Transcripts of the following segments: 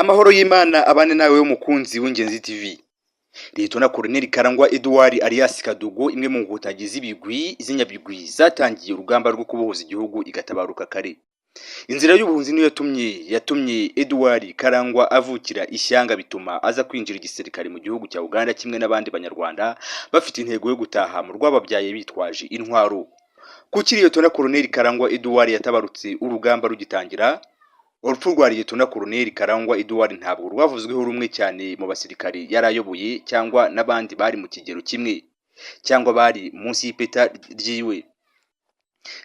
Amahoro y'Imana abane nawe w'umukunzi w'Ingenzi TV. Liyetona Koloneli Karangwa Edouard alias Kadogo, imwe mu nkotanyi z'ibigwi z'inyabigwi zatangiye urugamba rwo kubohoza igihugu, igatabaruka kare. Inzira y'ubuhunzi niyo yatumye Edouard Karangwa avukira ishyanga, bituma aza kwinjira igisirikare mu gihugu cya Uganda kimwe n'abandi Banyarwanda bafite intego yo gutaha mu rwababyaye bitwaje intwaro. Kuki Liyetona Koloneli Karangwa Edouard yatabarutse urugamba rugitangira? Urupfu rwa Liyetona Koloneli Karangwa Edouard ntabwo rwavuzweho rumwe cyane mu basirikare yari ayoboye cyangwa n'abandi bari mu kigero kimwe cyangwa bari munsi y'ipeta ryiwe.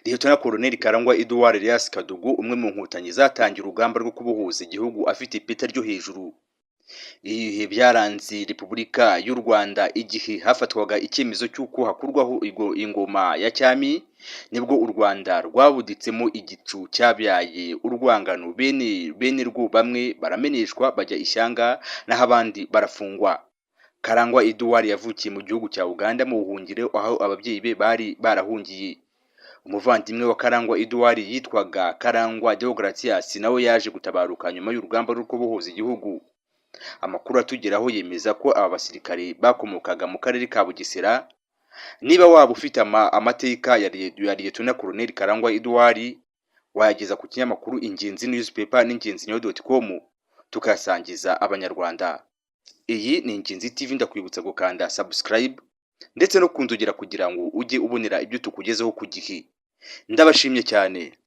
Liyetona Koloneli Karangwa Edouard alias Kadogo, umwe mu nkotanyi zatangiye urugamba rwo kubohoza igihugu afite ipeta ryo hejuru. Ibihe byaranze Repubulika y'u Rwanda, igihe hafatwaga icyemezo cy'uko hakurwaho ingoma ya cyami, nibwo u Rwanda rwabuditsemo igicu cyabyaye urwangano, bene rwo bamwe barameneshwa bajya ishyanga, naho abandi barafungwa. Karangwa Edouard yavukiye mu gihugu cya Uganda mu buhungiro, aho ababyeyi be bari barahungiye. Umuvandimwe wa Karangwa Edouard yitwaga Karangwa Deogratias, nawe yaje gutabaruka nyuma y'urugamba rwo kubohoza igihugu. Amakuru atugeraho yemeza ko aba basirikare bakomokaga mu karere ka Bugesera. Niba waba ufite amateka ya Liyetona Koloneli Karangwa Edouard, wayageza ku kinyamakuru Ingenzi Newspaper n'ingenzinews.com, tukayasangiza Abanyarwanda. Iyi ni Ingenzi TV, ndakwibutsa gukanda subscribe ndetse no kunzogera kugira ngo ujye ubonera ibyo tukugezeho ku gihe. Ndabashimye cyane.